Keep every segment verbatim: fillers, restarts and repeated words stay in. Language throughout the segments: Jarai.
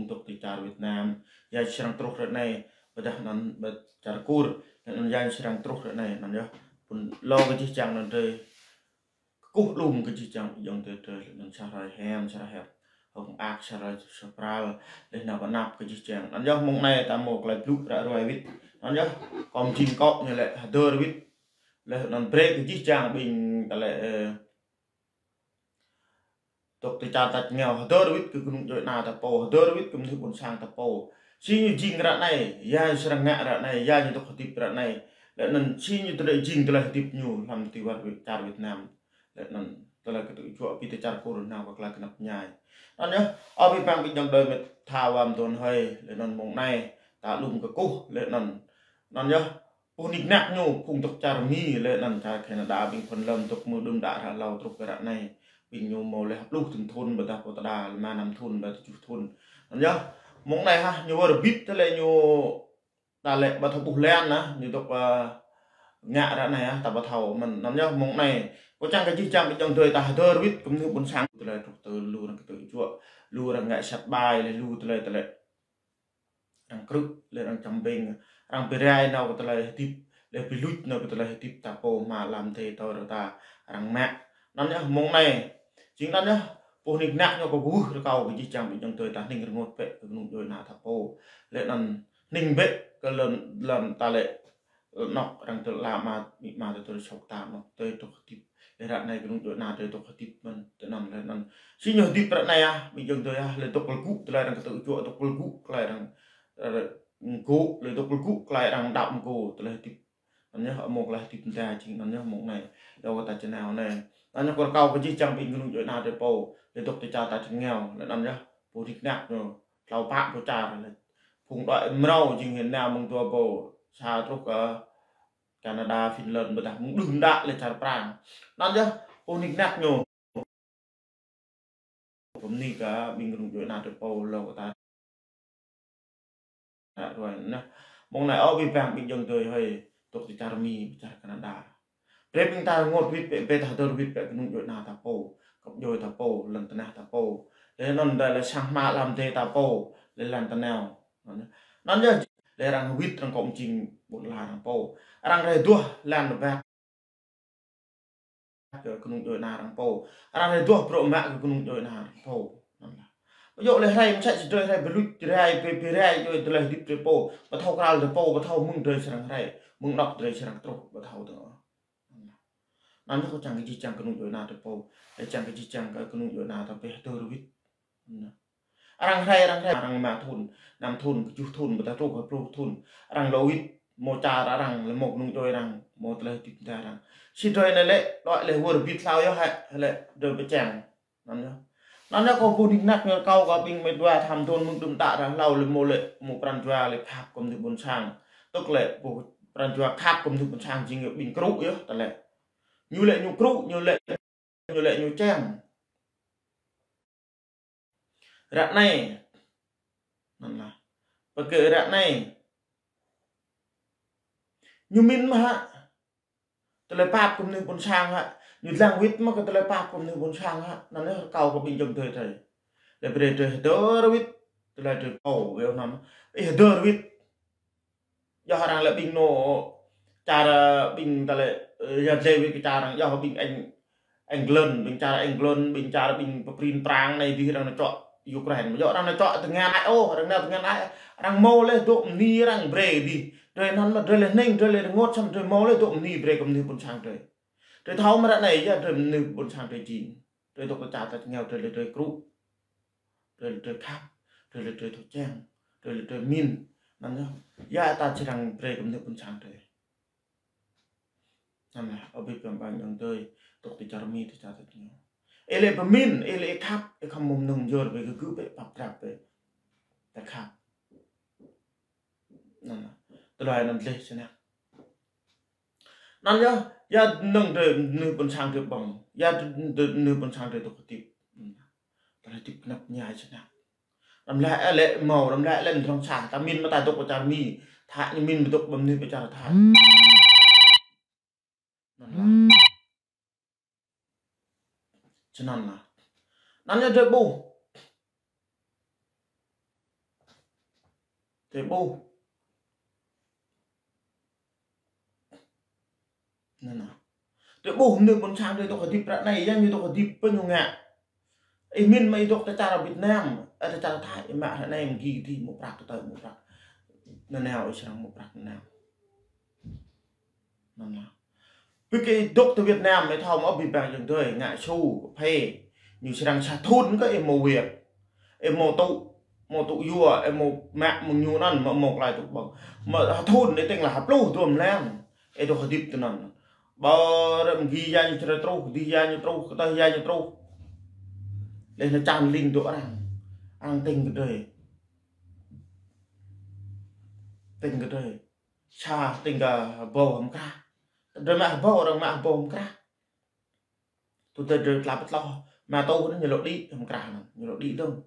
dŏ tui čar Việt Nam. Yang srăng truh ră anai, ƀôdah anŭn ƀơi čar Kur, anŭn yang srăng truh ră anai, anŭn yơh. Pun lŏ kơ jih jang anŭn drơi kơkuh lŏm kơ jih jang ƀing ayŏng adơi drơi, anŭn sa hrơi hiam, sa hrơi hiam. Hơ̆k mơak sa hrơi sa pral, laih anŭn kơ anăp kơ jih jang. Anŭn yơh mơ̆ng anai ta hmâo tơlơi blŭ ră ruai wĭt. Anŭn yơh, kơ jing kŏ ñu lĕ hơdơr wĭt. Laih anŭn brơi kơ jih jang ƀing tơlơi, ơ, dŏ tui čar tač rơngiao hơdơr wĭt kơ kơnung djuai ana ta pô, hơdơr wĭt kơ mơnuih ƀôn sang ta pô. Si ñu jing ră anai, ya ñu srăng ngă ră anai, ya ñu dŏ hơdip ră anai. Laih anŭn si ñu tơlơi jing tơlơi hơdip ñu lăm tui war Việt, čar Việt Nam. Laih anŭn tơlơi kơtư̆ juă ƀing ta čar Kur nao kơ tơlơi kơnăp ñai. Anŭn yơh, ơ ƀing bang ƀing ayŏng adơi mĕt tha wa mơdôn hơi, laih anŭn mơ̆ng anai, ta lŏm kơkuh, laih anŭn. Anŭn yơh, pô nik nak ñu, phung dŏ čar Mi, laih anŭn čar Canada, ƀing phun lŏm dŏ mơ̆ng đưm đă ră hlâo truh kơ ră anai. Ƀing ñu hmâo laih pluh thŭn thŭn, ƀôdah pô tơđa, lima năm thŭn, ƀôdah tơjuh thŭn. Anŭn yơh, mơ̆ng anai hă, ñu wơr bĭt tơlơi ñu ta lĕ ƀu thâo ƀuh lĕ anŭn, ñu dŏ, ơ, ngă ră anai, ơ, ta ƀu thâo mơ̆n. Anŭn yơh mơ̆ng anai, kâo čang kơ jih jang ƀing ayŏng adơi ta hơdơr wĭt kơ mơnuih ƀôn sang. Tơlơi truh tơ lu arăng kơtư̆ juă, lu arăng ngă sat ƀai, laih lu tơlơi tơlơi arăng krư̆, laih arăng čăm ƀing, arăng bi rai nao kơ tơlơi hơdip, laih bi luč nao kơ tơlơi hơdip ta pô mă lăm tê tơ rơ ta arăng mă. Anŭn yơh mơ̆ng anai, jing anŭn yơh, pô nik nak ñu kơ ƀuh rơkâo kơ jih jang ƀing ayŏng adơi ta hning rơngot bĕ kơ kơnung djuai ana ta pô. Laih anŭn hning bĕ kơ lŏn, lŏn ta lĕ, ơ, anŏ arăng tơl la mă, mĭ mă tơl sŏk ta anŏ, tơl dŏ hơdip. Laih ră anai kơnung djuai ana tơl dŏ hơdip mơ̆n, tơ anŭn laih anŭn. Si ñu hơdip ră anai ah, ƀing ayŏng adơi ah, laih dŏ kơl gŭ, tơlơi arăng kơtư̆ juă dŏ kơl gŭ, tơlơi arăng, ơ, gŭ, laih dŏ kơl gŭ, tơlơi arăng đăo mơ̆ng gŭ, tơlơi hơdip. Anŭn yơh, hơmâo tơlơi hơdip mơda jing, anŭn yơh, mơ̆ng anai. Dŏ kơ ta čơnao anai. Anŭn yơh, kâo rơkâo kơ jih jang ƀing kơnung djuai ana ta pô, laih dŏ tui čar tač rơngiao, laih anŭn yơh, pô nik nak ñu, hlâo pă pô čar laih. Phung đuaĭ mrâo jing hĭn nao mơ̆ng dua pô, sa truh kơ Canada, Finland, ƀôdah mơ̆ng đưm đă laih čar Prang. Anŭn yơh, pô nik nak ñu. Pơmơni kơ ƀing kơnung djuai ana ta pô lŏ kơ ta. Ră ruai anŭn. Mơ̆ng anai ơ ƀing bang ƀing ayŏng adơi hơi, dŏ tui čar Mi, čar Canada. Brơi ƀing ta rơngot wĭt bĕ, brơi ta hơdơr wĭt bĕ kơnung djuai ana ta pô, găp djuai ta pô, lŏn tơnah ta pô. Laih anŭn ta lĕ sang hmă lăm tê ta pô, laih lŏn tơnah. Anŭn yơh, laih arăng wĭt arăng kŏ mơjing ƀôn lan arăng pô. Arăng rai duah lŏn bơbăt kơ kơnung djuai ana arăng pô. Arăng rai duah bruă mă kơ kơnung djuai ana arăng pô. Anŭn lah. Ƀu djơ̆ laih rai mơsĕ si drơi rai bi luč, rai bi, bi rai djuai tơlơi hơdip drơi pô. Ƀu thâo krăl drơi pô, ƀu thâo mơ̆ng drơi srăng rai. Mơ̆ng anŏ drơi srăng truh, ƀu thâo tơ. Anŭn lah. Anŭn yơh kâo čang kơ jih jang kơnung djuai ana ta pô. Laih čang kơ jih jang kơ kơnung djuai ana ta pô hơdơr wĭt. Anŭn lah. Arăng rai, arăng rai, arăng lima thŭn, năm thŭn, tơjuh thŭn, ƀôdah truh kơ pluh thŭn. Arăng lŏ wĭt, hmâo čar arăng, laih hmâo kơnung djuai arăng, hmâo tơlơi hơdip mơda arăng. Si drơi anai lĕ, đuaĭ laih wơr bĭt hlâo yơh hă, lĕ drơi pơčang. Anŭn yơh. Anŭn yơh kâo pô nik nak ñu rơkâo kơ ƀing mĕt wa tha mơdôn mơ̆ng đưm đă ră hlâo laih hmâo lĕ, hmâo pran jua lĕ khăp kơ mơnuih ƀôn sang. Tŏk lĕ pô pran jua khăp kơ mơnuih ƀôn sang jing ƀing krŭ yơh, ta lĕ. Ñu lĕ ñu krŭ, ñu lĕ ñu lĕ ñu čem. Ră anai. Anŭn lah. Pơkă ră anai. Ñu mĭn mơ̆ hă. Tơlơi pap kơ mơnuih ƀôn sang hă. Ñu dlăng wĭt mơ̆ kơ tơlơi pap kơ mơnuih ƀôn sang hă. Anŭn yơh rơkâo kơ ƀing ayŏng adơi drơi. Laih brơi drơi hơdơr wĭt. Tơlơi drơi pô, weo anŭn. Ih hơdơr wĭt. Yơh arăng lĕ ƀing nô čar, ơ, ƀing ta lĕ, ơ, yơh dlăng wĭt kơ čar arăng, yơh ƀing Eng-, England, ƀing čar England, ƀing čar ƀing pơprin prang anai dih arăng nao čŏk Ukraine. Yơh arăng nao čŏk tơngan ai ôh, arăng nao tơngan ai, arăng hmâo laih dŏ mơni arăng brơi dih. Drơi anŭn mơ̆ drơi laih hning, drơi laih rơngot samơ̆ drơi hmâo laih dŏ mơni brơi kơ mơnuih ƀôn sang drơi. Drơi thâo mơ̆ ră anai yơh, drơi mơnuih ƀôn sang drơi jing. Drơi dŏ kơ čar tač rơngiao drơi laih drơi krŭ. Drơi laih drơi khăp, drơi laih drơi thâo čang, drơi laih drơi mĭn. Anŭn yơh, yơh ta srăng brơi kơ mơnuih ƀôn sang drơi. Anŭn lah, ơ ƀing bang ayŏng adơi, dŏ tui čar Mi, tui čar tač rơngiao. Ih lĕ pơmĭn, ih lĕ khăp, ih khŏm mơ̆ng nơ̆ng jor bĕ kơ gơ̆ bĕ, pap drap bĕ. Ta khăp. Anŭn lah, tơlơi anŭn dleh sơnăk. Anŭn yơh, yơh nơ̆ng drơi mơnuih ƀôn sang drơi ƀơ̆ng, yơh drơi mơnuih ƀôn sang drơi dŏ hơdip. Tơlơi hơdip kơnăp ñai sơnăk. Răm lĕ, ơ, lĕ hmâo, răm lĕ, lĕ mơdrŏng sa, ta mĭn mơ̆ ta dŏ pơ čar Mi, Thai ñu mĭn mơ̆ dŏ ƀơ̆ng mơnuih pơ čar Thai. Anŭn lah. Čơnăn lah. Anŭn yơh drơi ƀuh. Drơi ƀuh. Anŭn nă. Drơi ƀuh mơnuih ƀôn sang drơi dŏ hơdip ră anai, yang ñu dŏ hơdip pơ ñu ngă. Ih min mă ih dŏ tơ čar Việt Nam, ơ, tơ čar Thái, ih mă ră anai mơgi dih mơ̆ prăk tơ tơi mơ̆ prăk. Nanao ih srăng mơ̆ prăk nanao. Anŭn nă. Ƀing gih dŏ tơ Việt Nam, ih thâo mơ̆ ƀing ƀing yang drơi ngă su, phê. Ñu srăng sa thun kơ ih mơ̆ wiăk. Ih mơ̆ tŭ, mơ̆ tŭ yua, ih mơ̆ mă mơ̆ng ñu anŭn, mơ̆ mơ̆ klai tŭ ƀơ̆ng. Mơ̆ ha thun, ih tĭng lah ha pluh duăm lan. Ih dŏ hơdip tơ anŭn. Ƀơ rơ̆m gih ya ñu črơ truh, dih ya ñu truh, kơtơh ya ñu truh. Lĕ nă čan ling dŏ arăng. Arăng tĭng kơ drơi. Tĭng kơ drơi. Sa tĭng kơ bâo hăm krah. Drơi mă bâo, arăng mă bâo hăm krah. Tui tơ drơi tla pơtloh. Mă tơ anŭn ñu lŏ đĭ hăm krah anŭn. Ñu lŏ đĭ dơ̆ng.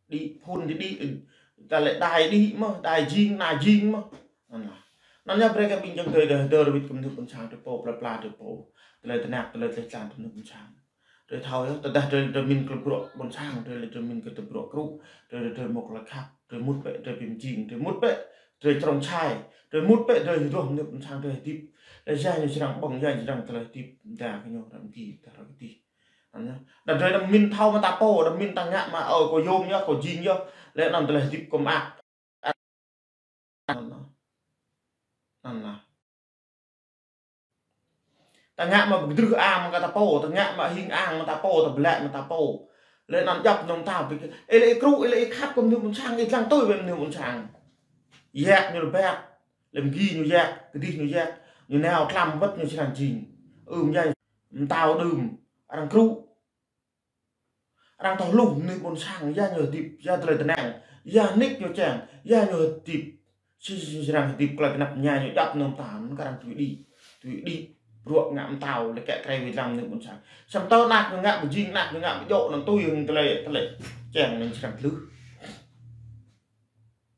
Đĭ phun đĭ đĭ. Ta lĕ đai đĭ mơ̆, đai jing, na jing mơ̆. Anŭn lah. Anŭn yơh brơi kơ ƀing yang drơi dơ̆, dơ̆ rơwĭt kơ mơnuih ƀôn sang drơi pô, pla pla drơi pô. Tơlơi tơnap, tơlơi tơlơi tlan kơ mơnuih ƀôn sang. Drơi thâo yơh, tơdah drơi, drơi min kơ bruă ƀôn sang, drơi lĕ drơi min kơ tơbruă krŭ, drơi, drơi mơ̆ klơi khăp, drơi mŭt bĕ, drơi ƀing jing, drơi mŭt bĕ, drơi črông čai, drơi mŭt bĕ, drơi hơduah mơnuih ƀôn sang, drơi hơdip. Lĕ ya ñu srăng ƀơ̆ng, ya ñu srăng tơlơi hơdip, đa kơ ñu răm gih, đa răm gih. Anŭn yơh. Đa drơi đăm min thâo mă ta pô, đăm min ta ngă mă, ơ, kâo yôm yơh, kâo jing yơh, lĕ anŭn tơlơi hơdip kâo mă. Anŭn nă. Anŭn nă. Ta ngă mă pơdrưh ang mă kơ ta pô, ta ngă mă hing ang mă ta pô, ta blĕ mă ta pô. Lĕ anŭn djŏp nŏng ta ƀing, ih lĕ ih krŭ, ih lĕ ih khăp kơ mơnuih ƀôn sang, ih lăng tui ƀing mơnuih ƀôn sang. Yă ñu lĕ ƀĕ, lĕ mơgi ñu yă, kơdih ñu yă, ñu nao tlam wơ̆t ñu srăng jing. Ưm ya, mơtao đưm, arăng krŭ. Arăng thâo hluh mơnuih ƀôn sang, ya ñu hơdip, ya tơlơi tơnang, ya nik ñu čang, ya ñu hơdip. Si, si, srăng hơdip klơi kơnăp ñai ñu djŏp nŏng ta, mơ̆n kơ arăng tui đĭ, tui đĭ, bruă ngă mơtao, lĕ kĕ krơi wĭt lăng mơnuih ƀôn sang. Samơ̆ tơ anăk ñu ngă pơjing, anăk ñu ngă pơjŏ, anŭn tui hăng tơlơi, tơlơi čang anŭn srăng tlưh.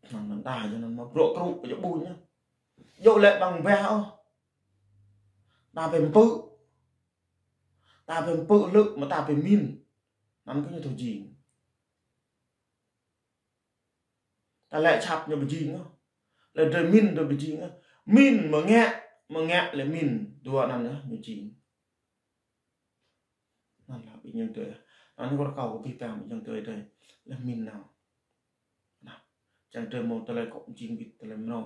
Anŭn, anŭn đa, yua anŭn mă bruă krŭ, pơjŏ ƀuñ yơh. Djŏ lĕ ƀăng bah ôh. Ta pơmpư̆. Ta pơmpư̆ lơ̆ mă ta pơmin. Anŭn kơ ñu thâo jing. Ta lĕ čăp ñu ƀu jing ôh. Lĕ drơi min drơi ƀu jing ôh. Min mă ngă, mă ngă lĕ min. Dua anŭn yơh ñu jing. Anŭn lah ƀing yang drơi. Anŭn kâo rơkâo kơ ƀing ta ƀing yang drơi drơi. Lĕ min nao. Nă, čang drơi mơ̆ tơlơi kŏ jing ƀĭt tơlơi mrâo.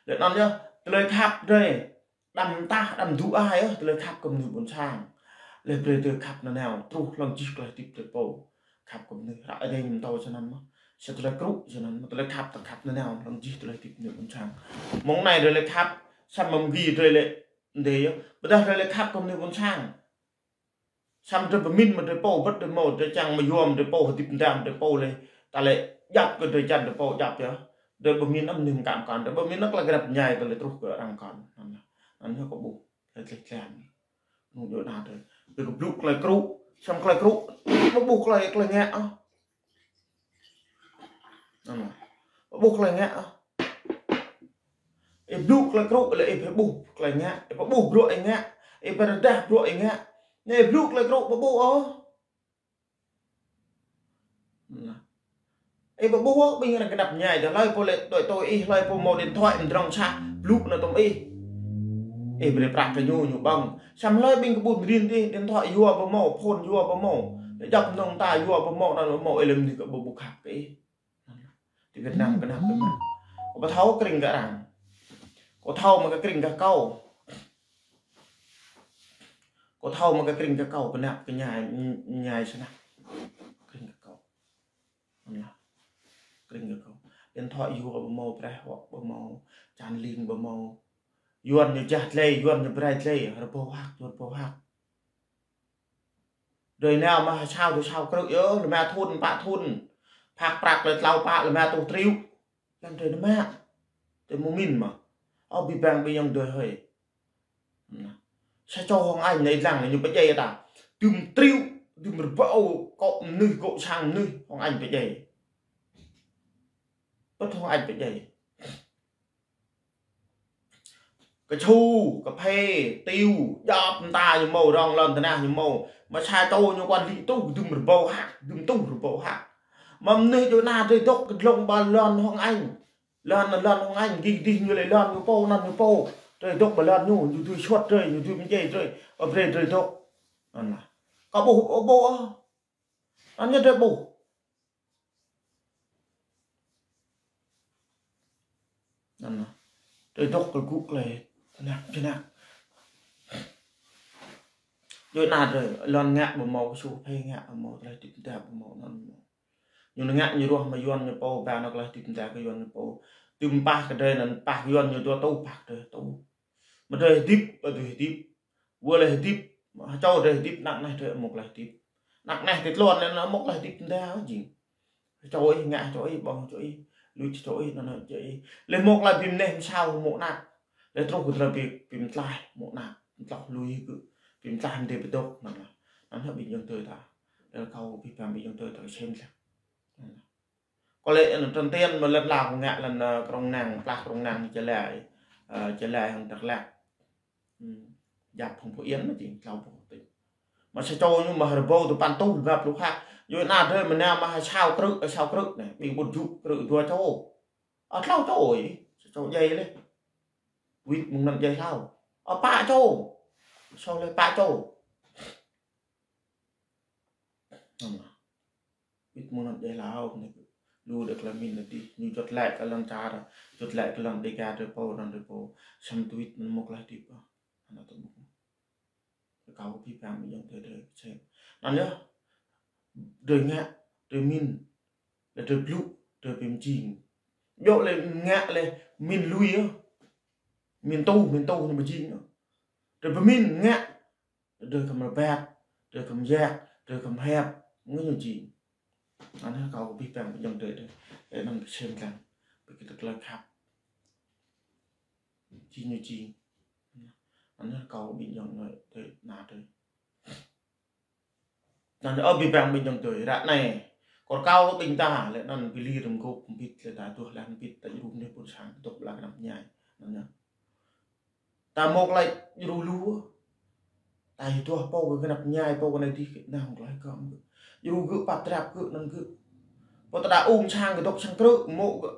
Lĕ anŭn yơh, tơlơi khăp drơi. Đăm tah, đăm dŏ ai yơh, tơlơi khăp kơ mơnuih ƀôn sang. Lĕ brơi tơlơi khăp nanao, truh lăng jih tơlơi hơdip drơi pô. Khăp kơ mơnuih, ră adai ñu mơtô sa anŭn mơ̆. Sa tơlơi krŭ, sa anŭn mơ̆, tơlơi khăp, tơlơi khăp nanao, lăng jih tơlơi hơdip mơnuih ƀôn sang. Mơ̆ng anai drơi lĕ khăp, samơ̆ mơgi drơi lĕ, đe yơh. Ƀôdah drơi lĕ khăp kơ mơnuih ƀôn sang. Samơ̆ drơi pơmin mă drơi pô, wơ̆t drơi mâo, drơi čang mơyom, drơi pô hơdip mơdam, drơi pô lĕ. Ta lĕ djŏp kơ drơi čan drơi pô djŏp yơh. Drơi pơmin anăm nim kam kăn, drơi pơmin anăm klă grăp ñai, ta lĕ truh kơ arăng kăn. Anŭn, anŭn yơh kâo ƀuh, lĕ tlĕ tlĕ. Nŭn djŏ anŭn drơi. Drơi kơ blŭ klơi krŭ, samơ̆ klơi krŭ, ƀu ƀuh klơi, klơi ngă ôh. Anŭn. Ƀuh klơi ngă ôh. Ih blŭ klơi krŭ lĕ ih pơƀuh klơi ngă, ih pơƀuh bruă ih ngă, ih pơrơđah bruă ih ngă. Anai ih blŭ klơi krŭ ƀu ƀuh ôh. Anŭn. Ih ƀu ƀuh ôh, ƀing arăng kơnăp ñai, tơlơi pô lĕ tui tui ih, tơlơi pô mâo điện thoại mơdrŏng sah, blŭ anŭn tơm ih. Ih brơi prăk kơ ñu, ñu ƀơ̆ng. Samơ̆ tơlơi ƀing kơ ƀun rin ih, điện thoại yua ƀu mâo, phone yua ƀu mâo. Lĕ djŏp nŏng ta yua ƀu mâo, anŭn ƀu mâo, ih lĕ mơnuih kơ ƀu ƀuh khăp kơ ih. Ti Việt Nam kơnăp kơ mă. Kâo ƀu thâo krĭng kơ arăng. Kâo thâo mă kơ krĭng kơ kâo. Kâo thâo mă kơ krĭng kơ kâo kơnăp kơ ñai, ñai snăk. Krĭng kơ kâo. Anŭn lah. Krĭng kơ kâo. Điện thoại yua ƀu mâo, preh wŏ ƀu mâo, čan ling ƀu mâo. Yuan ñu jah dlai, Yuan ñu brai dlai, rơbâo hăk, Yuan rơbâo hăk. Drơi nao mă ha sao, drơi sao krư̆ yơh, lơma thun, pă thun. Phak prăk lĕ tlâo pă, lơma tuh triu. Lăng drơi nao mă. Drơi mơ̆ min mă. Ơ, ƀing ƀing ƀing yang drơi hơi. Nă. Sa čô hŏng añ anai lăng anai ñu pơdjai ta. Dŭm triu, dŭm rơbâo, kŏ mơnuih, kŏ sang mơnuih, hŏng añ pơdjai. Pơ̆t hŏng añ pơdjai. Kơčhu, kơphê, tiu, djŏp mơta ñu mâo, rŏng lŏn tơnah ñu mâo. Mă sa čô ñu quản lý truh, dŭm rơbâo hăk, dŭm tuh rơbâo hăk. Mă mơnuih djŏ anai drơi dŏ kơ glông ba lŏn hŏng añ. Lŏn, lŏn hŏng añ, gih dih ñu lĕ lŏn ñu pô, anŭn ñu pô. Drơi dŏ ƀơi lŏn ñu, ñu dưi suăt drơi, ñu dưi mơjai drơi, ơ, brơi drơi dŏ. Anŭn lah. Kâo ƀuh, ơ, ƀuh, ơ. Anŭn ñu drơi ƀuh. Anŭn lah. Drơi dŏ kơ gŭ klei. Anŭn, anŭn. Djuai ania drơi, lŏn ngă ƀu hmâo, kơsŭ kơphê ngă ƀu hmâo, tơlơi hơdip mơda ƀu hmâo, anŭn hmâo. Ñu ngă ñu ruah mă Yuan ñu pô, ba nao tơlơi hơdip mơda kơ Yuan ñu pô. Tơm pah kơ drơi anŭn, pah Yuan ñu dua rơtuh, pah drơi rơtuh. Mă drơi hơdip, ƀu dưi hơdip. Wơ̆t lĕ hơdip, hơčâo drơi hơdip, anăp anai drơi hmâo tơlơi hơdip. Anăp anai tơlơi tluôn anŭn hmâo tơlơi hơdip mơda jing. Hơčâo ih, ngă hơčâo ih, ƀơ̆ng hơčâo ih, luč hơčâo ih, anŭn hơčâo ih. Lĕ hmâo tơlơi ƀing mơneh mơsao hmâo anăp. Lĕ truh kơ tơlơi ƀing, ƀing mơtlaih hmâo anăp. Mơtlaih lui gơ̆, ƀing mơtlaih mơdê pơdŏk, anŭn lah. Anŭn hă ƀing ayŏng adơi ta. Lĕ kâo abih bang ƀing ayŏng adơi ta kơsem lăng. Anŭn lah. Kâo lĕ, ơ, trăn tiên mă lĕ Lao kâo ngă lăng, ơ, Krông Năng, plah Krông Năng Gia Lai, ơ, Gia Lai hăng Dak Lak. Hm, djăp hăng Phú Yên mă jing, Lao pô tĭng. Mă sa čô ñu mă rơbâo tơpăn rơtuh lima pluh ha. Djuai ania drơi mơnă mă ha sa krư̆, ơ, sa krư̆ anai, ƀing ƀut jŭ krư̆ dua čô. Ơ, klâo čô ih, sa čô djai lĕ. Wĭt mơ̆ng anŭn djai hlâo. Ơ, pă čô. Sa lĕ pă čô. Anŭn lah. Wĭt mơ̆ng anŭn djai hlâo anai. Lu đĕ tơlơi pơmĭn anai dih, ñu juăt laĭ kơ lŏn čar, juăt laĭ kơ lŏn Dêga drơi pô, lŏn drơi pô. Samơ̆ tơwĭt anŭn hmâo tơlơi hơdip. Anŭn tơƀuh. Kâo abih bang ƀing ayŏng adơi drơi kơsem. Anŭn yơh. Drơi ngă, drơi pơmĭn, lĕ drơi blŭ, drơi pơmĭn jing. Djŏ lĕ ngă lĕ pơmĭn lui yơh. Pơmĭn tuh, pơmĭn tuh ñu ƀu jing yơh. Drơi pơmĭn ngă, drơi khŏm rơbat, drơi khŏm yak, drơi khŏm hiăp, ngă ñu jing. Anŭn kâo abih bang ƀing ayŏng adơi drơi. Lĕ anŭn kơsem lăng, ƀing gih tơlơi khăp. Jing ñu jing. Anŭn kâo ƀing ayŏng adơi, anŭn drơi. Anŭn, ơ, abih bang ƀing ayŏng adơi, ră anai. Kâo rơkâo ƀing ta, lĕ anŭn pơlir rơmgop hơbĭt, lĕ ta duah lăng hơbĭt, ta djru mơnuih ƀôn sang, dŏ ƀơi anăp mơñai. Anŭn yơh. Ta hmâo tơlơi djru lu. Ta ih duah pô kơ anăp mơñai, pô kơ anai dih kơ anai hăng tơlơi kơ̆m gơ̆. Djru gơ̆ pap drap gơ̆ anŭn gơ̆. Pô ta đa ung sang gơ̆ dŏ sang krư̆, hmâo gơ̆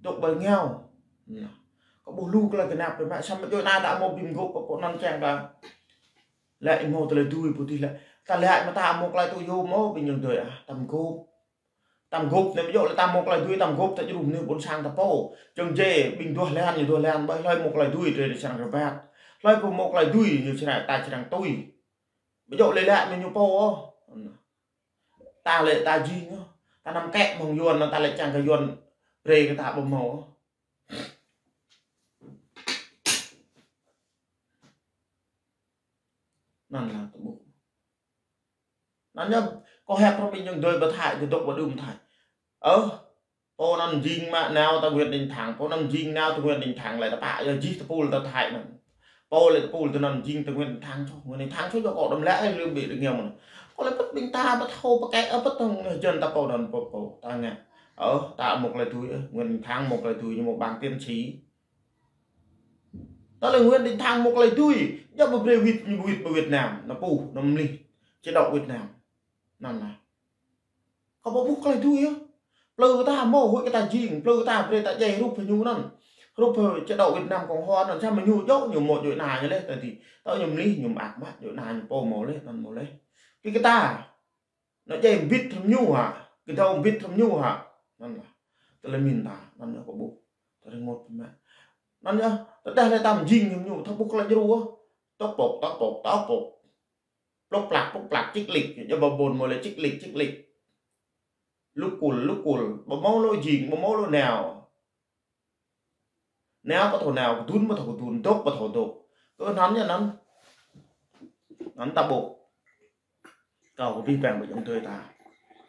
dŏ ƀơi rơngiao. Anŭn. Kâo ƀuh lu tơlơi tơnap biă mă, samơ̆ djuai ania ta hmâo ƀing gơ̆ pô, pô anŭn čang ta. Lĕ ih hmâo tơlơi dưi pô dih lĕ. Ta lĕ mơ̆ ta hmâo tơlơi tui yôm ôh, ƀing ayŏng adơi ah, ta hmâo gơ̆. Ta hmâo gơ̆ anai ƀu djơ̆ lĕ ta hmâo tơlơi dưi, ta hmâo gơ̆ ta djru mơnuih ƀôn sang ta pô. Čang jĕ, ƀing duah lăng ñu duah lăng, ƀơi hlơi hmâo tơlơi dưi, drơi srăng rơbat. Hlơi pô hmâo tơlơi dưi, ñu srăng, ta srăng tui. Ƀu djơ̆ lĕ lĕ mơ̆ ñu pô ôh. Ta lĕ ta jing ôh. Ta năm kĕ mơ̆ng Yuan, ta lĕ čang kơ Yuan brơi kơ ta ƀu hmâo ôh. Anŭn lah tơƀuh. Anŭn yơh, kâo hiăp kơ ƀing ayŏng adơi ƀơi Thái, tơdŏ ƀơi đưm Thái. Ơ, pô anŭn jing mă nao ta Nguyễn Đình Thắng, pô anŭn jing nao ta Nguyễn Đình Thắng lĕ ta pă, yơh jih tơpul ta Thái anŭn. Pô lĕ tơpul ta anŭn jing ta Nguyễn Đình Thắng čô, Nguyễn Đình Thắng čô djơ̆ kâo đăm lĕ, ơ, lơ̆m ƀĭ đơ̆ng ñu mơ̆n. Kâo lĕ pơ̆t ƀing ta ƀu thâo pơkĕ, ơ, pơ̆t tơ̆ng jăn ta pô anŭn pô, pô, ta ngă. Ơ, ta hmâo tơlơi dưi, ơ, Nguyễn Đình Thắng hmâo tơlơi dưi, ñu hmâo bằng tiến sĩ. Tơlơi Nguyễn Đình Thắng hmâo tơlơi dưi, djơ̆ ƀu brơi wĭt, ñu ƀu wĭt pơ Việt Nam, anŭn pô, anŭn mơlih, chế độ Việt Nam. Anŭn lah. Kâo ƀu ƀuh tơlơi dưi yơh. Plư ta hmâo, huĭ kơ ta jing, plư ta brơi ta djai hrup pơ ñu anŭn. Hrup pơ chế độ Việt Nam Cộng Hòa anŭn, samơ̆ ñu djơ̆, ñu hmâo djuai ania ñu lĕ, ta dih. Tơl ñu mơlih, ñu mơak mă, djuai ania ñu pô hmâo lĕ, anŭn hmâo lĕ. Kơ kơ ta. Anŭn djai hơbĭt hrŏm ñu hă, kơdâo hơbĭt hrŏm ñu hă. Anŭn lah. Tơlơi pơmĭn ta, anŭn yơh kâo ƀuh. Ta rơngot biă mă. Anŭn yơh, tơdah lĕ ta mơjing hrŏm ñu, ta ƀuh tơlơi djru ôh. Tŏk pŏk, tŏk pŏk, tŏk pŏk. Plŏk plăk, plŏk plăk, čik lik. Djơ̆ ƀơi ƀôn hmâo lĕ čik lik, čik lik. Lŭk kul, lŭk kul. Ƀu hmâo lŏ jing, ƀu hmâo lŏ nao. Nao ƀu thâo nao, kơdŭn ƀu thâo kơdŭn, dŏ ƀu thâo dŏ. Kơ anŭn yơh anŭn. Anŭn ta ƀuh. Kâo kơ abih bang ƀing ayŏng adơi ta.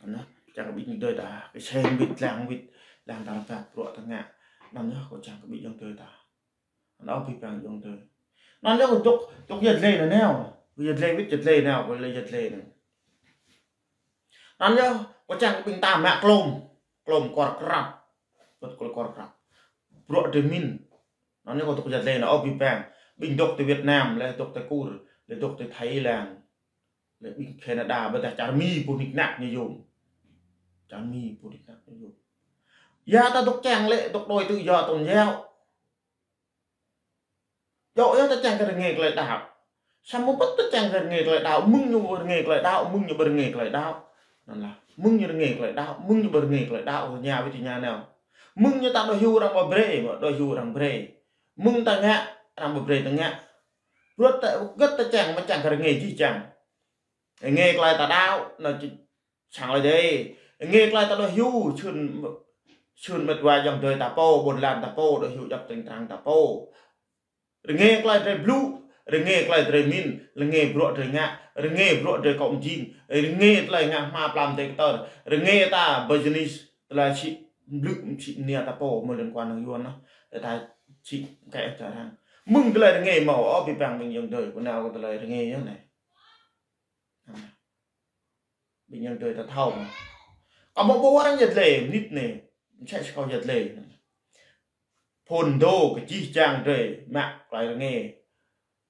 Anŭn, čang kơ ƀing ayŏng adơi ta. Kơsem wĭt, lăng wĭt, lăng ta rơbat bruă ta ngă. Anŭn yơh kâo čang kơ ƀing ayŏng adơi ta. Anŭn abih bang ayŏng adơi. Anŭn yơh kâo dŏ, dŏ yăt lĕ anŭn nao. Yăt lĕ wĭt, yăt lĕ nao, kâo lĕ yăt lĕ anŭn. Anŭn yơh, kâo čang ƀing ta mă klôm. Klôm kor krăp. Bơ̆t kol kor krăp. Bruă drơi pơmĭn. Anŭn yơh kâo dŏ yăt lĕ anŭn abih bang. Ƀing dŏ tơ Việt Nam, lĕ dŏ tơ Kur, lĕ dŏ tơ Thái Lan. Lĕ ƀing Canada, ƀôdah čar Mi pô nik nak ñu yôm. Čar Mi pô nik nak ñu yôm. Ya ta dŏ čang lĕ, dŏ đôi tự do tôn giáo. Djơ̆ yơh ta čang kơ rơngiă tơlơi đaŏ. Samơ̆ pơ̆t ta čang kơ rơngiă tơlơi đaŏ, mơ̆ng ñu rơngiă tơlơi đaŏ, mơ̆ng ñu ƀu rơngiă tơlơi đaŏ. Anŭn lah, mơ̆ng ñu rơngiă tơlơi đaŏ, mơ̆ng ñu ƀu rơngiă tơlơi đaŏ, ñu wĭt ñu nao. Mơ̆ng ñu ta đuaĭ hyu arăng ƀu brơi, mă đuaĭ hyu arăng brơi. Mơ̆ng ta ngă, arăng ƀu brơi ta ngă. Ruăt ta, gĕt ta čang, mă čang kơ rơngiă jih jang. Rơngiă tơlơi ta đaŏ, anŭn či sang lơi dêh. Rơngiă tơlơi ta đuaĭ hyu, čun, čun mĕt wa ayŏng adơi ta pô, ƀôn lan ta pô, đuaĭ hyu djŏp tring trang ta pô. Rơngiă tơlơi drơi blŭ, rơngiă tơlơi drơi min, rơngiă bruă drơi ngă, rơngiă bruă drơi kơ mơjing, rơngiă tơlơi ngă hma plam tê kơtơr, rơngiă ta business, tơlơi či blŭ či nia ta pô, mơ̆ liên quan hăng Yuan anŭn. Tơlơi ta či kĕ ta arăng. Mơ̆ng tơlơi rơngiă mơ̆, ơ, ƀing ƀing ayŏng adơi, kơ nao kơ tơlơi rơngiă yơh anai. Ƀing ayŏng adơi ta thâo. Kâo mă ƀu arăng yăt lĕ, mơnit anai. Mơsĕ si kâo yăt lĕ. Phŭn dŏ kơ jih jang drơi, mă tơlơi rơngiă.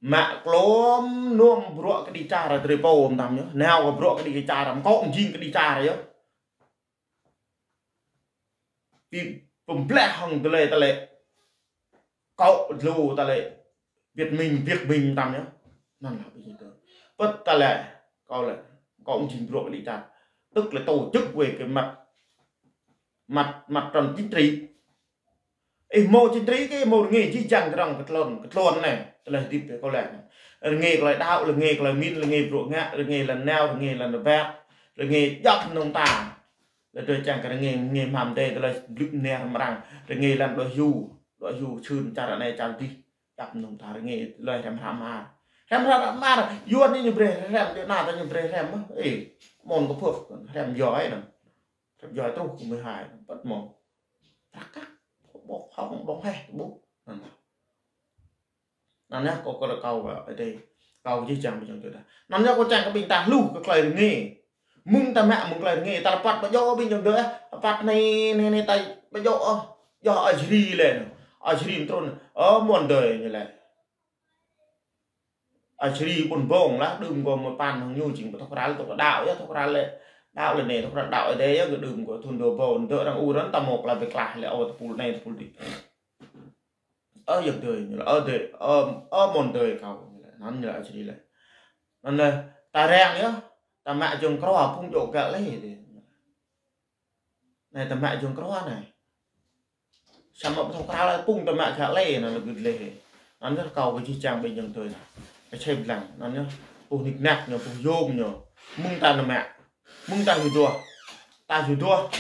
Mă klŏm nuăm bruă kơđi čar drơi pô mơtam yơh. Nao kơ bruă kơđi čar, mơkŏ mơjing kơđi čar yơh. Pi pơblah hăng tơlơi tơlơi. Kâo dlô tơlơi Việt Minh, Việt Minh mơtam yơh. Anŭn lah ƀing ayŏng adơi. Pơ̆t tơlơi, kâo lĕ, kâo mơjing bruă kơđi čar. Tức là tổ chức về cái mặt, mặt, mặt trận chính trị. Ih mơ̆ chính trị kơ mơ̆ rơngiă jih jang kơdrŏng kơtlôn, kơtlôn anai. Tơlơi hơdip kơ kâo lĕ. Rơngiă tơlơi đaŏ, rơngiă tơlơi min, rơngiă bruă ngă, rơngiă lŏn nao, rơngiă lŏn rơbat, rơngiă djŏp mơnơ̆ng ta. Lĕ drơi čang kơ rơngiă, rơngiă hmam dêh, tơlơi blŭ neh mơrang, rơngiă lŏn đuaĭ hyu, đuaĭ hyu čun čar anai čar adih. Djŏp mơnơ̆ng ta rơngiă, tơlơi hrăm hrăm mơar. Hrăm hrăm mơar, Yuan anai ñu brơi hrăm, Yuan anai ta ñu brơi hrăm, ơ. Ê, mơ̆n kơ phơk, hrăm yua anŭn. Hrăm yua truh kơ mười hai, pơ̆t mơ̆n. Trăk kăk, ƀô̆ hŏng ƀơ̆ng heh, ƀô̆. Anŭn. Anŭn yơh, kâo, kâo, kâo, ơ, adơi, kâo jih jang ƀing ayŏng adơi ta. Anŭn yơh kâo čang kơ ƀing ta hluh kơ tơlơi rơngiă. Mơ̆ng ta mă, mơ̆ng tơlơi rơngiă, ta rơbat ƀu djơ̆ ƀing ayŏng adơi, ơ. Rơbat anai, anai, anai, ta ƀu djơ̆, ơ. Djơ̆ Ơi Jri lĕ, Ơi Jri mơtrun, ơ, mơ̆n adơi ñu lĕ. Ơi Jri pun ƀơ̆ng lah, đưm kơ mơ̆ păn hăng ñu jing pơtŏk ral tŏk đaŏ yơh, tŏk ral lĕ. Đaŏ lĕ anai, tŏk ral đaŏ adơi yơh, kơ đưm kơ thun dô ƀơ̆ng, dŏ arăng ur anŭn ta mơ̆ klah bĕ klah lĕ, ơ, tơpul anai, tơpul adih. Ơ, ayŏng adơi, ñu lĕ, ơ, adơi, ơ, ơ, mơ̆n adơi kâo, ñu lĕ, anŭn ñu lĕ Ơi Jri lĕ. Anŭn lĕ, ta răng yơh, ta mă jơ̆ng krua, phung djơ̆ găl lĕ adih. Anai ta mă jơ̆ng krua anai. Samơ̆ ƀu thâo krao lĕ, phung ta mă găl lĕ, anŭn lĕ gưt lĕ. Anŭn yơh kâo kơ jih jang ƀing ayŏng adơi anai. Kơ čĕ blang, anŭn yơh, pô nik nak ñu, pô yôm ñu. Mơ̆ng ta anai mă. Mơ̆ng ta hyu duah. Ta hyu duah.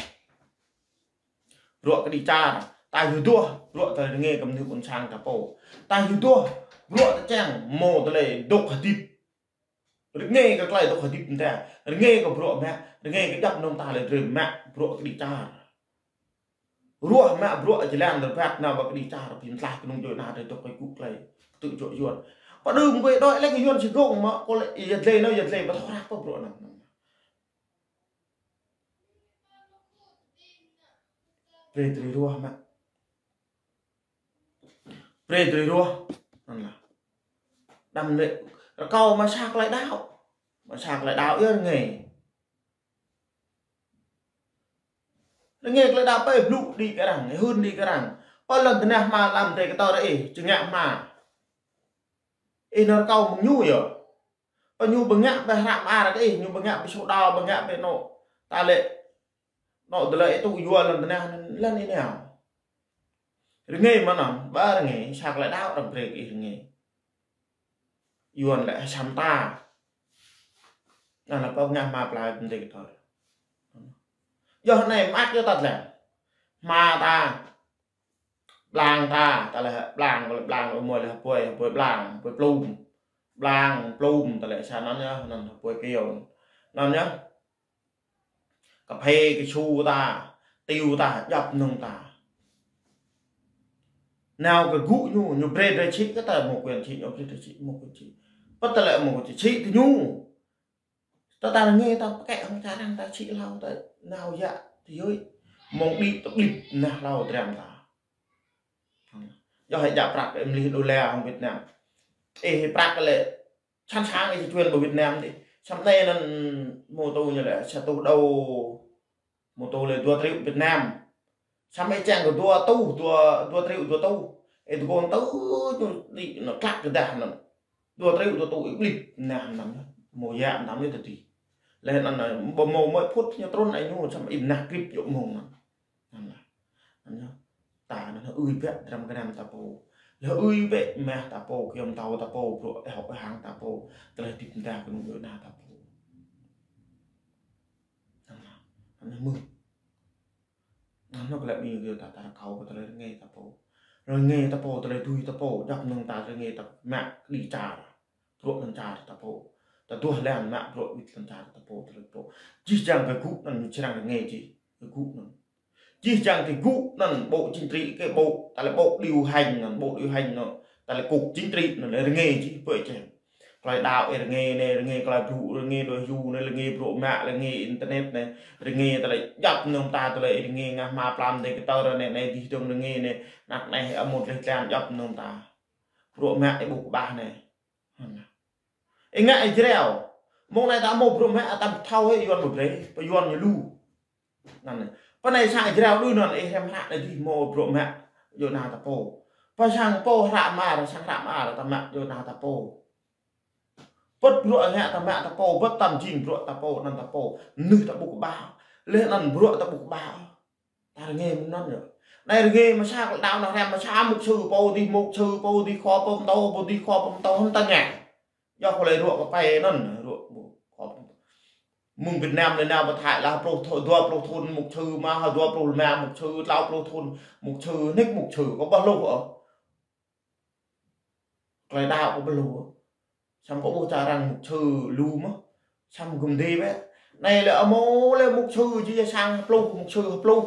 Bruă kơđi čar. Ta hyu duah. Bruă tơlơi rơngiă kơ mơnuih ƀôn sang ta pô. Ta hyu duah. Bruă ta čang. Mơ̆ tơlơi dŏ hơdip. Rơngiă kơ tơlơi dŏ hơdip mơta. Rơngiă kơ bruă mă. Rơngiă kơ djŏp mơnơ̆ng ta lĕ drơi mă. Bruă kơđi čar. Ruah mă bruă jơlan rơbat nao ƀơi kơđi čar. Ƀing tlaih kơnung djuai ania drơi dŏ kơ gŭ tơlơi. Tŭ djơ̆ Yuan. Pơđưm kơ đuaĭ lĕ kơ Yuan či gơ̆ng mă. Kâo lĕ yăt lĕ nao yăt lĕ ƀu thâo răk pơ bruă anŭn. Brơi drơi ruah mă. Brơi drơi ruah. Anŭn lah. Đăm lĕ rơkâo mă sa tơlơi đaŏ. Mă sa tơlơi đaŏ yơh rơngiă. Rơngiă tơlơi đaŏ pơ blŭ đĭ kơ arăng, hưn đĭ kơ arăng. Pơ lŏn tơnah hma lăm drơi kơtor ih, či ngă hma. Ih nao rơkâo mơ̆ng ñu yơh. Pơ ñu ƀu ngă ƀơi hră mơar kơ ih, ñu ƀu ngă ƀơi sô đao, ƀu ngă ƀơi anŏ. Ta lĕ anŏ tơlơi ih tŭ yua lŏn tơnah lŏn ih nao. Rơngiă mơ̆n anŭn, ƀă rơngiă, sa tơlơi đaŏ arăng brơi kơ ih rơngiă. Yuan lĕ hai sam ta. Anŭn lĕ pơ ngă hma plai ƀơi tơlơi kơtor. Yơh anai mơak yơh ta tơlơi. Hma ta. Blang ta, ta lĕ blang, blang, mơ̆ lĕ hơpơi, hơpơi blang, hơpơi plum. Blang, plum, ta lĕ sa anŭn yơh, anŭn hơpơi kơyâo. Anŭn yơh. Kơphê, kơsu ta, tiu ta, djŏp mơnơ̆ng ta. Nao kơ gŭ ñu, ñu brơi drơi sĭ kơ ta, mơ̆ quyền sĭ, ñu brơi drơi sĭ, mơ̆ quyền sĭ. Pơ̆t ta lĕ mơ̆ quyền sĭ, sĭ tơ ñu. Ta ta rơngiă ta pơkĕ hăng čar arăng ta sĭ hlâo ta nao yă tơ yơi. Mơ̆ng đĭ tơƀlĭp nah hlâo dram ta. Yơh hĭ djă prăk ih mơlih đôla hăng Việt Nam. Ih hĭ prăk lĕ sẵn sàng ih či chuyển pơ Việt Nam dih. Samơ̆ anai anŭn mô tô ñu lĕ sa rơtuh đô. Mô tô lĕ dua triệu Việt Nam. Samơ̆ ih čang kơ dua rơtuh, dua, dua triệu dua rơtuh. Ih tơgŭ tơ ñu đĭ anŭn klăk kơ dah anŭn. Dua triệu dua rơtuh ih ƀlĭ nah anŭn. Mơ̆ yă anŭn yơh tơdơi. Laih anŭn ƀu mơ̆ mơ̆ phŭt ñu trŭn ai ñu samơ̆ ih nah krip yŏk mơ̆ng anŭn. Anŭn lah. Anŭn yơh. Ta anŭn ơi bĕ dram gơnam ta pô. Lĕ ơi bĕ mah ta pô, kiơ̆m tao ta pô, bruă ih hŏk ih hăng ta pô. Tơlơi hơdip ta kơnung yơh nah ta pô. Anŭn lah. Anŭn mơ̆. Anŭn kơ lĕ ƀing gơ̆ ta, ta rơkâo kơ tơlơi rơngai ta pô. Rơngai ta pô, tơlơi tui ta pô, djŏp mơ̆ng ta rơngai ta mă kơđi čar. Bruă lŏn čar ta pô. Ta duah lăng mă bruă wĭt lŏn čar ta pô, tơlơi pô. Jih jang kơ gŭ anŭn ñu črang rơngai jih, kơ gŭ anŭn. Jih jang kơ gŭ anŭn bộ chính trị kơ bộ, ta lĕ bộ điều hành anŭn, bộ điều hành anŭn. Ta lĕ cục chính trị anŭn lĕ rơngai jih, pơ čem. Tơlơi đaŏ ih rơngai anai, rơngai tơlơi blŭ, rơngai đuaĭ hyu anai, rơngai bruă mă, rơngai internet anai, rơngai tơlơi djŏp mơ̆ng ta, tơlơi rơngai ngă hma plam dêh kơtơr anai, anai dih dơ̆ng rơngai anai, anăk anai ih amŭt leh tlam djŏp mơ̆ng ta. Bruă mă ih ƀuh kơƀah anai. Ih ngă ih jrao. Mơ̆ng anai ta mơ̆ bruă mă ta thâo hĭ Yuan ƀu brơi, pơ Yuan ñu lu. Anŭn anai. Pơ anai sang jrao đuaĭ anŭn ih hrăm hră anai dih mơ̆ bruă mă yơh nah ta pô. Pơ sang pô hră mơar, sang hră mơar ta mă yơh nah ta pô. Pơ̆t bruă ngă ta mă ta pô, pơ̆t tam jing bruă ta pô, anŭn ta pô. Mơnuih ta ƀuh kơƀah. Laih anŭn bruă ta ƀuh kơƀah. Ta rơngai mơ̆ng anŭn yơh. Anai rơngai mơ̆ sa kơ đaŏ anŭn hrăm mơ̆ sa mục sư pô dih, mục sư pô dih, khua pơtô, pô dih khua pơtô, hơnŭn ta ngă. Yua kơ lĕ ruă kơ pĕ anŭn, ruă ƀu khŏm. Mơ̆ng Việt Nam lĕ nao pơ Thái lah pluh thŭn, dua pluh thŭn mục sư mơ̆, hă dua pluh rơma mục sư, klâo pluh thŭn mục sư, nik mục sư, kâo ƀuh lu ôh. Tơlơi đaŏ kâo ƀuh lu ôh. Samơ̆ kâo ƀuh čar arăng mục sư lu mơ̆. Samơ̆ gum dih bĕ. Anai lĕ amô lĕ mục sư jih sang pluh, mục sư pluh.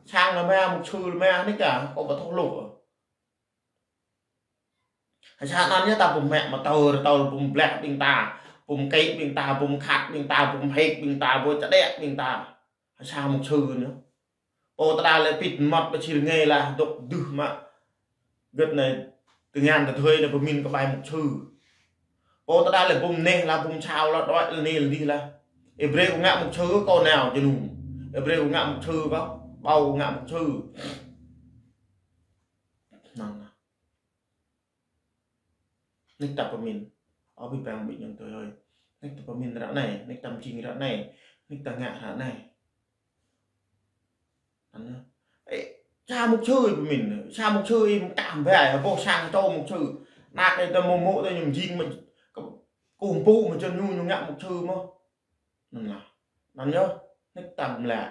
Sang rơma mục sư rơma nik ah, kâo ƀuh thâo lu ôh. Sa anŭn yơh ta ƀu mă mơtâo, tâo ƀu bleh ƀing ta, ƀu kĕ ƀing ta, ƀu khăt ƀing ta, ƀu hek ƀing ta, ƀu čơđeh ƀing ta. Sa mục sư anŭn. Pô ta đa lĕ pit măt ƀă čir rơngai lah dŏ dưh mă. Gơ̆t anai tơngan tơdơi anai pơmĭn kơ ƀai mục sư. Pô ta đa lĕ ƀu neh lah ƀu sao lah đuaĭ lah anai lah dih lah. Ih brơi kâo ngă mục sư kâo nao jơnum. Ih brơi kâo ngă mục sư kâo, ƀâo kâo ngă mục sư. Anŭn lah. Nik ta pơmĭn. Ơ ƀing ƀing ƀing yang tui hơi. Nik ta pơmĭn ră anai, nik ta mjing ră anai, nik ta ngă ră anai. Anŭn. Ê, sa mục sư pơmĭn, sa mục sư ih mă tam ƀai, hơbôh sang čô mục sư. Anăk ih ta mơ̆ mơ̆ ta ñu mjing mă, kơ, kơkuh pơpŭ mă čơnŭ ñu ngă mục sư mơ̆. Anŭn lah. Anŭn yơh, nik ta mlă.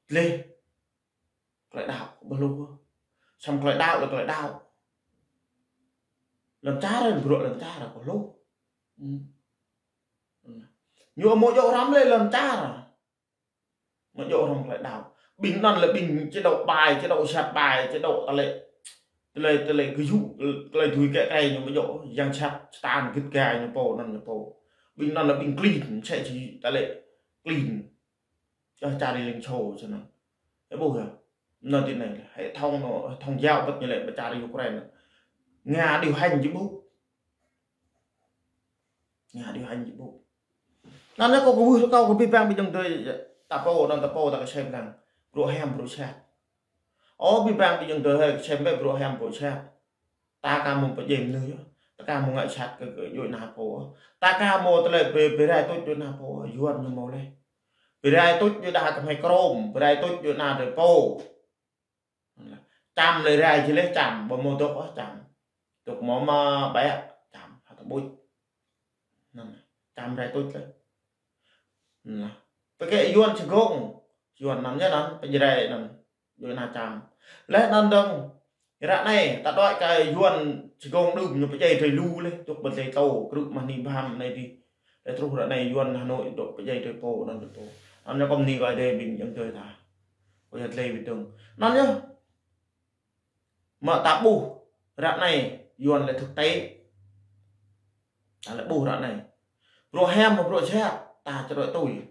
Leh. Tơlơi đaŏ, ƀuh lu. Samơ̆ tơlơi đaŏ lĕ tơlơi đaŏ. Lŏn čar, bruă lŏn čar, ƀuh lu. Ư. Ñu mơ̆ djơ̆ hrăm lĕ lŏn čar. Mơ̆ djơ̆ hrăm tơlơi đaŏ. Ƀing anŭn lĕ ƀing chế độ ƀai, chế độ sat ƀai, chế độ tơlơi, tơlơi, tơlơi gơyut, tơlơi dưi kĕ kĕ ñu mơ̆ djơ̆, yang sat, satan gĭt gai ñu pô, anŭn ñu pô. Ƀing anŭn lĕ ƀing klin, sĕ či tơlơi klin. Čah čar Liên Xô čơ anŭn. Ih ƀuh yơh. Anŭn tui anai, hệ thống anŭn, hệ thống giáo bật ñu lĕ pơ čar Ukraine. Nga điều hành či ƀuh. Nga điều hành či ƀuh. Anŭn anai kâo kwưh rơkâo kơ ƀing ƀing ƀing jơ̆ng tơi ta pô, anŭn ta pô ta kơsem lăng. Bruă hiam bruă sat. Ơ ƀing ƀing ƀing jơ̆ng tơi hơi kơsem bĕ bruă hiam bruă sat. Ta ka mơ̆ pơjing mơnuih yơh. Ta ka mơ̆ ngă sat kơ, kơ djuai ană pô. Ta ka mơ̆ tơlơi bê, bê rai tuč djuai ană pô. Yuan ñu mơ̆ leh. Bê rai tuč djuai đah kơ hmei krôm. Bê rai tuč djuai ană tơi pô. Čăm lĕ rai či leh čăm. Ƀu mơ̆ dŏ ôh čăm. Dŏ mơ̆ mă ƀĕ čăm. Hă ta ƀuč. Anŭn. Čăm rai tuč leh. Anŭn. Pơkĕ Yuan čơgông. Yuan anŭn yơh anŭn. Pơjrai anŭn. Djuai ană čăm. Leh anŭn dơ̆ng. Ră anai, ta đuaĭ kơ Yuan čơgông đưm ñu pơdjai drơi lu leh, dŏ pơdjai tâo, krư̆ mah ni bham anai dih. Leh truh ră anai Yuan Hà Nội dŏ pơdjai drơi pô, anŭn drơi pô. Anŭn ñu kơm ni kơ Ơi Adai ƀing jơ̆ng tơi ta. Kơ yăt leh ƀing dơ̆ng. Anŭn yơh. Mă ta ƀuh, ră anai, Yuan lĕ thực tế. Ta lĕ ƀuh ră anai. Bruă hiam mơ̆ bruă sat, ta čơrơ̆ tui.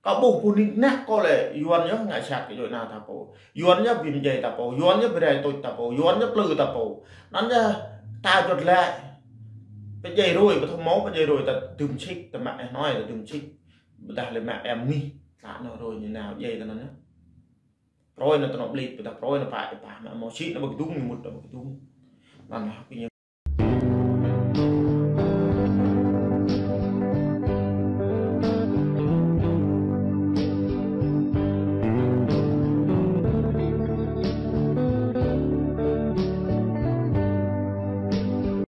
Kâo ƀuh pơhing nik nak kâo lĕ, Yuan yơh ngă sat kơ djuai ană ta pô. Yuan yơh bim djai ta pô, Yuan yơh bê rai tuč ta pô, Yuan yơh plư ta pô. Anŭn yơh ta juăt lĕ. Pơdjai rơi, pơthâo mơ̆ pơdjai rơi, ta dưm sik, ta mă ih hnoi, ta dưm sik. Ƀôdah lĕ mă em nih. Tlă nao hrơi ñu nao djai tơ anŭn yơh. Prơi nao tơ anŏ ƀlit, ƀôdah prơi nao pă, pă, mă mơ̆ sĭ nao ƀơi kơdŭng, ñu mŭt nao ƀơi kơdŭng. Anŭn yơh, ƀing ñu